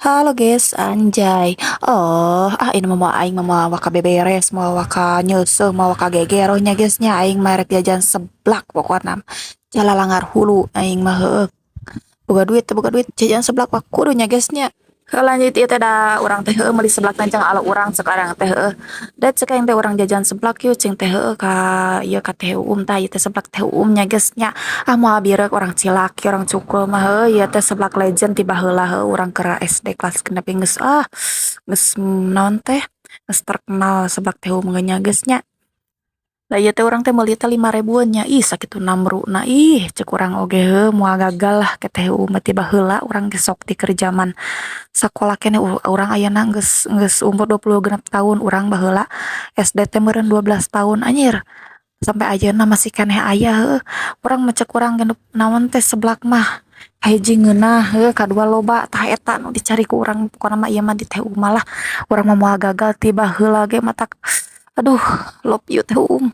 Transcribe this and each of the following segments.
Halo guys, anjay. Oh, ah ini mah aing mah moal waka beberes, moal waka nyeuseuh, moal waka gegeroh nya, guys, nya. Aing mah rek jajan seblak pokona. Jalalangar hulu aing mah heueuh. Boga duit teu boga duit, jajan seblak mah kudu nya, guys, nya. Heuh, lanjut ieu teh, da urang teh heueuh meuli seblak teh jang alo urang sekarang teh heueuh. Da cek aing teh, "Urang jajan seblak yuk," cing teh heueuh, ka ieu ka Teh Uum. Tah, ieu teh seblak Teh Uum nya, guys, nya. Ah, moal bireuk urang cilaki, urang cukul mah heueuh. Ieu teh seblak legend ti baheula heueuh, urang keur SD kelas 6 geus, ah, geus naon teh, geus terkenal seblak Teh Uum nya, guys, nya. Da ieu teh urang teh meuli teh 5 ribuan nya, ih, sakitu namruna. Ih, cek urang oge heueuh, moal gagal lah ke Teh Uum mah. Ti baheula urang ge sok ti keur jaman sakola keneh. Urang ayeuna geus geus umur 26 tahun, urang baheula SD teh meureun 12 tahun, anjir, sampai ayeuna masih keneh aya heueuh. Urang mah cek urang ge naon teh, seblak mah kahiji ngeunah heueuh, kadua loba. Tah, eta nu dicari ku urang. Pokona mah ieu mah di Teh Uum mah lah, urang mah moal gagal ti baheula ge. Matak aduh, love you, Teh Uum.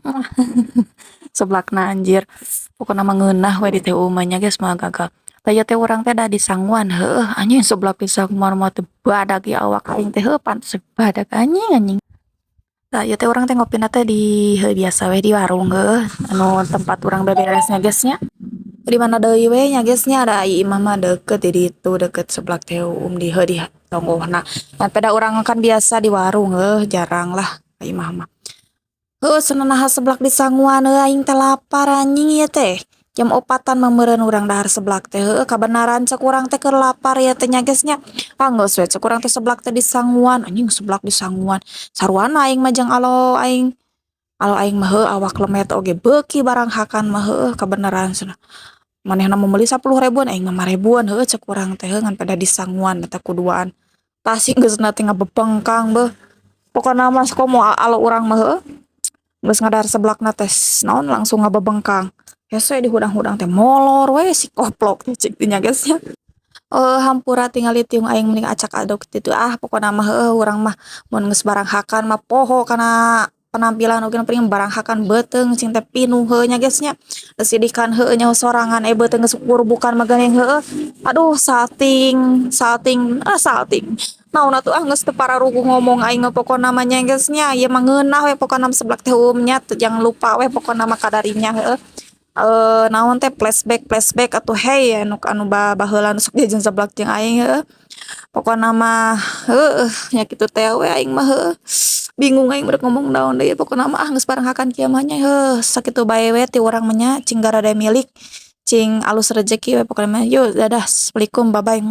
Seblakna anjir, pokona mah ngeunah we di Teh Uum mah nya, guys, moal gagal. Tah, ieu teh urang teh da di sanguan heueuh. Anjing, seblak di sanguan mah teu badag ieu awak aing teh heueuh, pantes badag, anjing anjing. Tah, ieu teh urang teh ngopina teh di heuh, biasa we di warung heueuh, anu tempat urang beberesnya, guys, nya. Di mana deui we nya, guys, nya, da imah mah deket di ditu, deket seblak Teh Uum di heuh, di tonggohna. Tapi da urang kan biasa di warung heueuh, jarang lah ka imah mah. Heueuh cenah, naha seblak di sanguan heueuh, aing teh lapar anjing ieu teh. Jam 4-an mah meureun urang dahar seblak teh heueuh, kabenaran cek urang teh keur lapar ieu teh nya, guys, nya. Ah, geus we cek urang teh seblak teh di sanguan, anjing, seblak di sanguan. Saruana aing mah jeung alo aing. Alo aing mah heueuh, awak lemet oge beuki baranghakan mah heueuh, kabeneran cenah. Manehna mah meuli 10 ribuan, aing mah 5 ribuan heueuh cek urang teh heueuh, ngan pada di sanguan eta kuduaan. Tah, sih geusna teh ngabebengkang beuh. Pokona mah komo alo urang mah heueuh. Geus ngadahar seblakna teh naon, langsung ngabebengkang. Hese dihudang-hudang teh molor we si koplok teh cik nya, guys, nya. Hampura tingali tiung aing mending acak aduk kitu. Ah, pokona mah heueuh, urang mah mun geus baranghakan mah poho kana penampilan oge, nu penting baranghakan beuteung cing teh pinuh heueuh nya, guys, nya. Sidikan heueuh nyaho sorangan beuteung geus burubukan mah geuning heueuh. Aduh, salting salting, ah, salting. Naon atuh, ah, geus teu pararuguh ngomong aing mah. Pokona mah nya, guys, nya, ieu mah ngeunah we pokona mah seblak Teh Uum nya. Jangan lupa we pokona mah kadarinya heueuh. Naon teh, flashback flashback atuh. Hey, anu anu baheula nu sok jajan seblak jeung aing heueuh. Pokona mah heueuh nya, kitu teh we aing mah heueuh. Bingung aing rek ngomong naon deui. Pokona mah ah, geus baranghakan kieu mah nya. Heuh, sakitu bae we ti urang mah nya. Cing garede milik, cing alus rejeki we pokona mah. Yuk, dadah, assalamualaikum, bye bye.